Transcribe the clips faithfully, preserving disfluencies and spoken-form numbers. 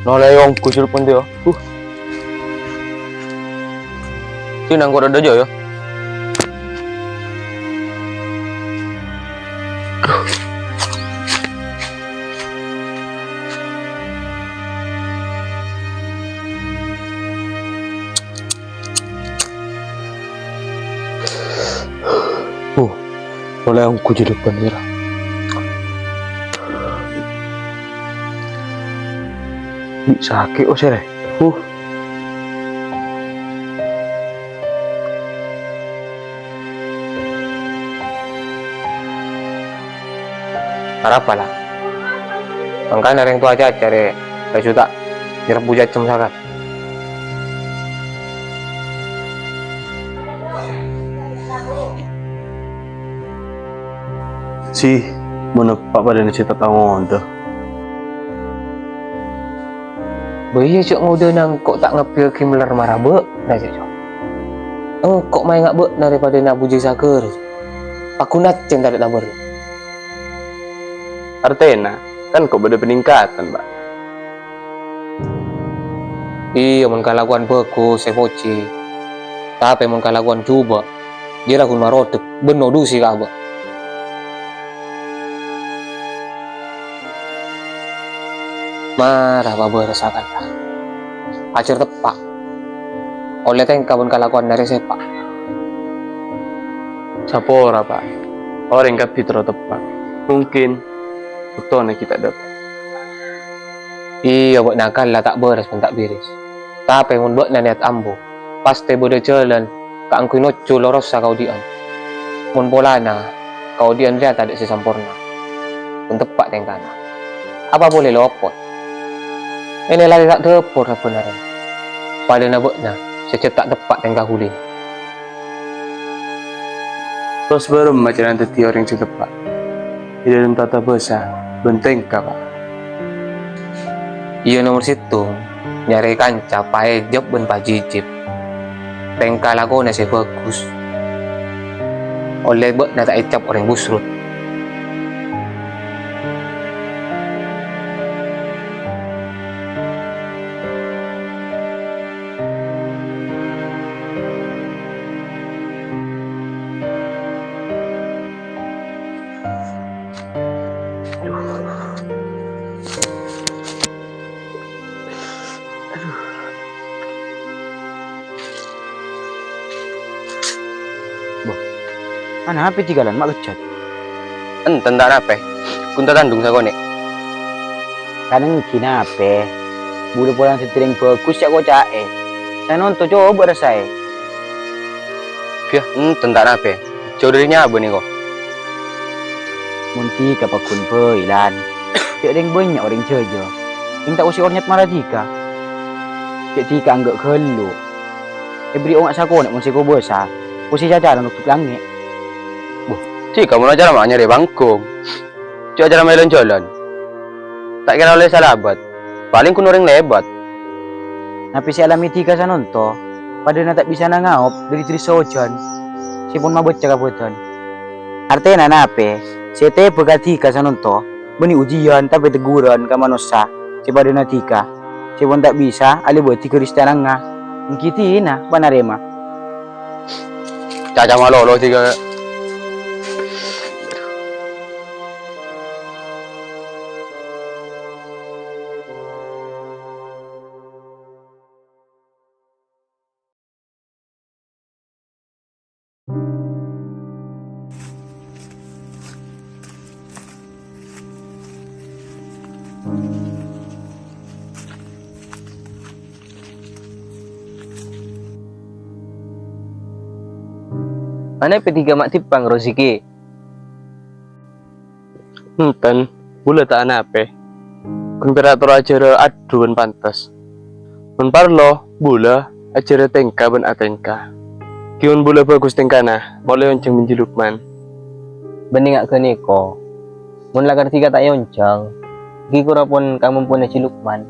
Nolè ongghu jhâlâp kondi, yâ. Uh. Sè nangko' dâjâ, yâ. Oh, nolè ongghu jhâlâp kondi, ra. Bi' sakè', oh, sèrè. Uh. Arapa, la? Mangkana rèng towa caca rè, la juta, nyerbu cacem sakat. Si, mon eppa' padâna sè ta' tao ngodâ. Bâ iyâ, jhâ' ngodâna engko' ta' ngabbhiyâghi mellar mara bâ'na, jhâ', Jo. Engko' maènga' bâ'na rè padâna abhujâ saghâr. Paghun ajjhân tadâ' tabâr. Artèna, kan ko' bâdâ paningkatan, Pak. Iyâ, mon kalakowan bhâghus èpojhi, tapè mon kalakowan jhubâ', jiyâ raghun marodhek, bân nodusè ka abâ'. Mara pabârâssa kantha. Ajhâr teppa'. Ollè tèngka bân kalakowanna rè sèpa'. Sapora, Pak. Orèng kabbhi terro teppa'. Mungkin bâktona ghi' ta' dâpa'. Iyâ, bâ'na kala ta' bârâs bân ta' bhiris. Tapè mon bâ'na niyat ambu, pastè bâdâ jhâlân kaangghuy nojjhu lorossa kaodi'ân. Mon polana kaodi'ân rèya tadâ' sè samporna, bân teppa' tèngkana. Apa polè lopot? Ènè larè ta' dâpor sabhâna rèng. Padâna bâ'na sè jhât ta' teppa' tèngka ghulina. Terros bârâmma carana dhâddhi orèng sè teppa' è dâlem tata bhâsa bân tèngka, Pak? Iyâ, nomer sèttong, nyarè kanca paèjep bân pajhijhip. Tèngka lakona sè bhâghus. Ollè bâ'na ta' ècap orèng busrut. Boh, anapè dhikalan ma' kejjhât? Enten ta' napè, ghun tatandhung sakonè'. Kan ènggi napè, bulâ polana dhâddhi rèng bhâghus cè' koca'è. Sanonto cobâ rasaè. Ghiyâ, enten ta' napè, jhâu dâri nyabâ nèko. Mon dhika pagghun bhâi, Lan. Cè' rèng bânnya' orèng jhâjâ. Sèng ta' osa ornyat mara dhika. Cè' dhika angghâ' ghâllu. Èberri' onga' sakonè' mon sè kobâsa. Posè cacara nodhuk langngè'. Boh, dhika mon acara ma' nyarè panggung. Cè' acara maèlan-jhâlân. Ta' kèra ollè salabât. Palèng ghun orèng lèbât. Napè sè alamè dhika sanonto, padâna ta' bisana ngaop dâri dris ojhân sè pon mabâcca ka bâdân. Artèna napè sè ètèbâ ka dhika sanonto, bânnè ujiyân tapè tegghuran ka manossa sè padâna dhika, sè pon ta' bisa alèbâdhi Kristenangnga, ènggi dhina panarèma. Caca malolo dhika. Anè pèdhi ghâ' ma' dippang, Roziki? Enten, bulâ ta' anapè. Ghun pèra' toro' ajhârâ adhu bân pantes. Mon parlo, bulâ ajhârâ tèngka bân atèngka. Ghi mon bulâ bhâghus tèngkana, molaè onjhâng bân Ji Lukman. Bânnè nga' ghânèko. Mon lakar dhika ta' èonjhâng, ghi kora pon kamampowanna Ji Lukman.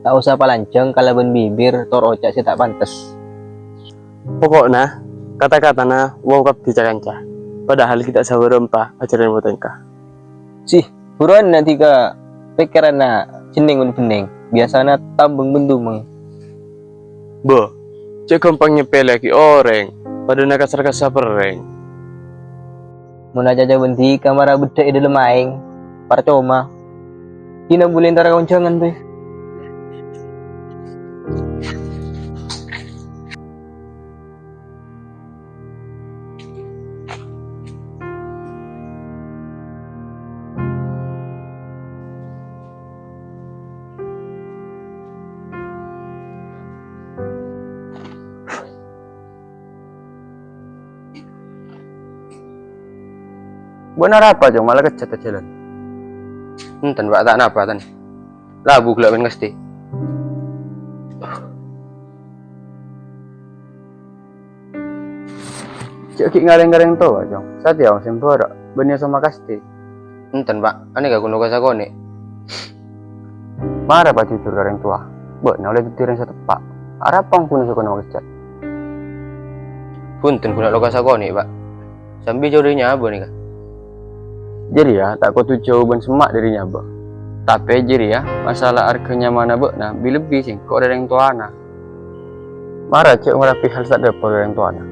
Ta' osa palanjhâng kalabân bibir tor oca' sè ta' pantes. Poko'na, kata-katana wau kabbhi ca-kanca. Padahal ghi' ta' sabârâmpa ajhârân èpatèngka. Sih, buruwân nèka pèkkèranna jhennèng bân bhennèng, biyasana tambheng bân tumeng. Bo, jhâ' ghâmpang nyepèlèyaghi orèng, padâna kassa-kassa perrèng. Mon acaca bân dhika mara beddhâ' è dhâlem aèng, parcoma. Dina bulâ entara ka onjhângan, Bè. Bâ'na arapa, Cong, mala kejjhât ajhâlân? Enten, Pak, ta' napa, ten. Labu ghellâ' bân ngastè. Jhâ' ghi' ngarèng-ngarèng towa, Cong. Satèya sè mbârâ', bânnè soma kastè. Enten, Pak. Anèka ghun loka sakonè'. Mara pajhujhur ka rèng towa. Bâ'na ollè dhâddhi orèng sè teppa'. Arapa ghun sè kono makejjhât? Bhunten ghun loka sakonè', Pak. Sambi jhâu dhâri nyabâ nèka. Jârèya ta' kodhu jhâu bân semma' dhâri nyabâ. Tapè jârèya masalah arghâ nyamana bâ'na bi-lebbi sèngko' dhâri rèng towana. Mara jhâ' ngorabi hal sè ta' dhâpa dhâri rèng towana.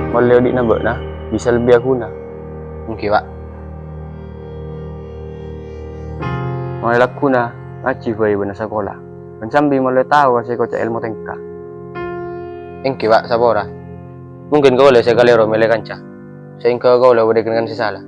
Mon ollè odi'na bâ'na, bisa lebbi aghuna. Èngghi, Pak. Mon ollè lagghuna, ngajhi bhâi bân asakola. Bân sambi mon ollè tao ka sè èkoca' èlmo tèngka. Èngghi, Pak, sapora. Mungkin kaulâ sè kalèro mèlè kanca. Saèngghâ kaulâ bâdâ kennengngan sè sala.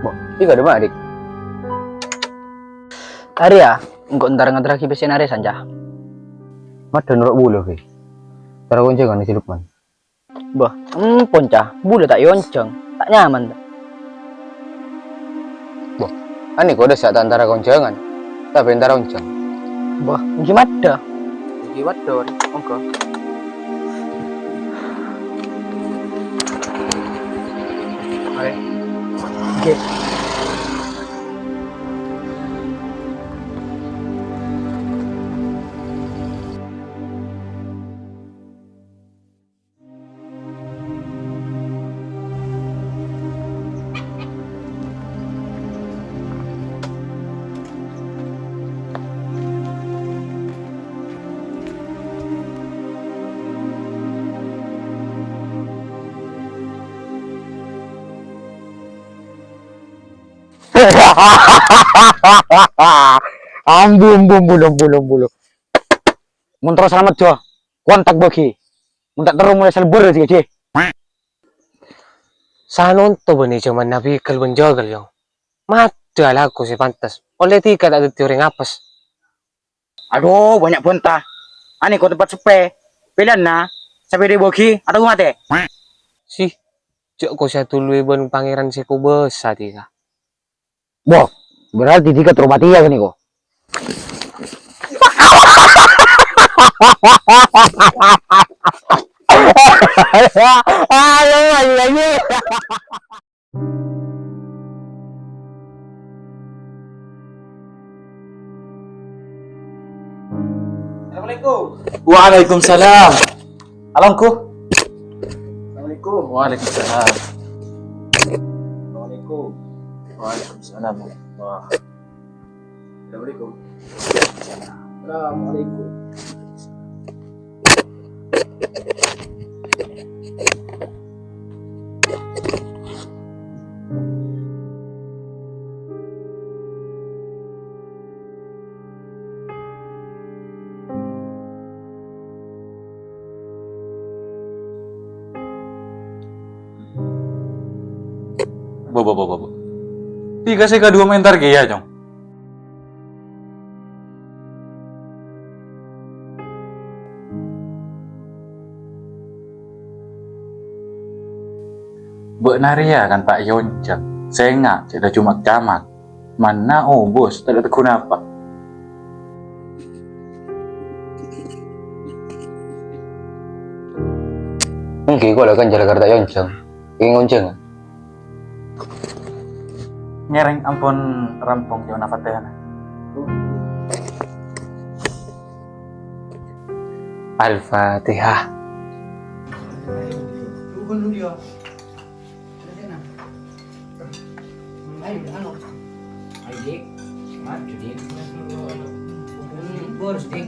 Bo, dhika dâ' emma, Dik? Arèya, engko' entara ngaterraghi pèssèna arèya, San, Ca. Maddhâ noro' bulâ, Bè. Entara ka onjhângan, Haji Lukman. Bâh, empon, Ca. Bulâ ta' èonjhâng. Ta' nyaman, ta'? Bâh, anèko dâ' sa' ta' entara ka onjhângan. Tapè entara onjhâng. Bâh, èngghi maddhâ. Èngghi maddhâ, mongghâ. Arè. Èngghi. Ambu, ambu, ambu, ambu, ambu. Mon terro salamet, Jo, kontak bâgi. Mon ta' terro molaè salbâr, Ji, Ji. Sanonto bânnè jhâman Nabi Gal bân Jagal, Jong. Maddhâ alako sè pantes. Ollè dhika ta' dhâddhi orèng apes. Adhu, bânnya' bânta. Anèko tempat seppè. Pèlèyanna, sapèdâ bâgi atau matè? Sih, jhâ' ko sè aduluyè bân Pangèran sè kobâsa dhika. Wah, berarti dhika terro matèya ghânèko. Ayo, ayo, ayo. Assalamualaikum. Waalaikumsalam. Alongku. Assalamualaikum. Waalaikumsalam. Assalamualaikum. Waalaikumsalam. Wah. Assalamualaikum. Assalamualaikum. Bo, bo, bo, bo, bo. Tiga sè kadhuwâ entar kèya, Cong. Bâ'na rèya kan, Pa' Yonjang, sènga' cè' la coma' camat. Manna obus, tadâ' tegghu napa. Èngghi, kaulâ kan jhâlâ karta Yonjang. Èngghi ngonjhâng. Ngèrèng ampon rampong coma' Fatihana. Al-Fatihah. Ayo, anu. Ayo, Dik. Maju, Dik. Hmm, boros, Dik.